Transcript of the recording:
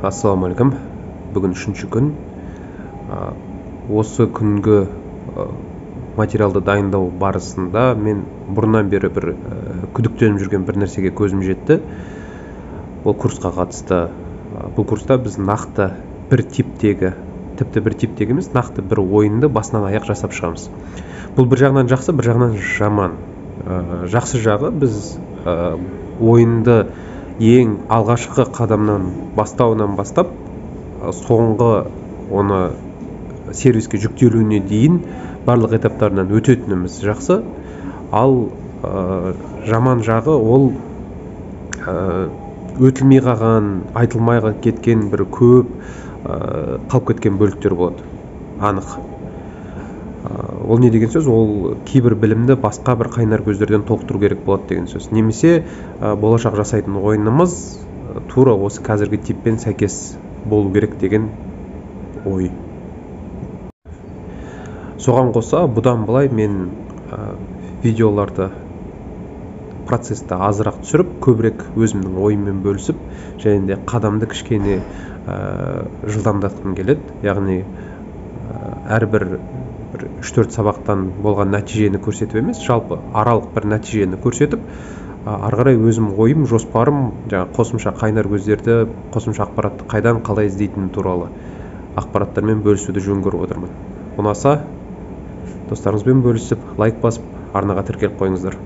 Ассалаумағалейкум. Бүгін үшінші күн. Осы күнгі материалды дайындау барысында мен бұрыннан бері бір күдіктеніп жүрген бір нәрсеге көзім жетті. Ол курсқа қатысты. Бұл курста біз нақты бір типтегі, тіпті бір типтегі емес, нақты бір ойынды басынан аяқ жасап шығамыз. Бұл бір жағынан жақсы, бір жағынан жаман. Жақсы жағы, біз ойынды ең алғашқы қадамнан бастауынан бастап соңғы оны сервиске жүктелуіне дейін барлық этаптарынан өтетініміз жақсы. Ал жаман жағы, ол өтілмей қалған, айтылмай кеткен бір көп қалып кеткен бөліктер болады анық. Ол не деген сөз? Ол кейбір білімді басқа бір қайнар көздерден толықтыру керек болады деген сөз. Немесе болашақ жасайтын ойынымыз тура осы қазіргі типпен сәйкес болу керек деген ой. Соған қоса, бұдан былай мен видеоларды, процесті азырақ түсіріп, көбірек өзімнің ойыммен бөлісіп және де қадамды кішкене жылдамдатқым келеді. Яғни әрбір бір 3-4 сабақтан болған нәтижені көрсетіп емес, жалпы аралық бір нәтижені көрсетіп, ары қарай өзім ойым, жоспарым, жаңа қосымша қайнар көздерді, қосымша ақпаратты қайдан қалай іздейтінім туралы ақпараттармен бөлісуді жөн көріп отырмын. Ұнаса, достарыңызбен бөлісіп, лайк басып, арнаға тіркеліп қойыңыздар.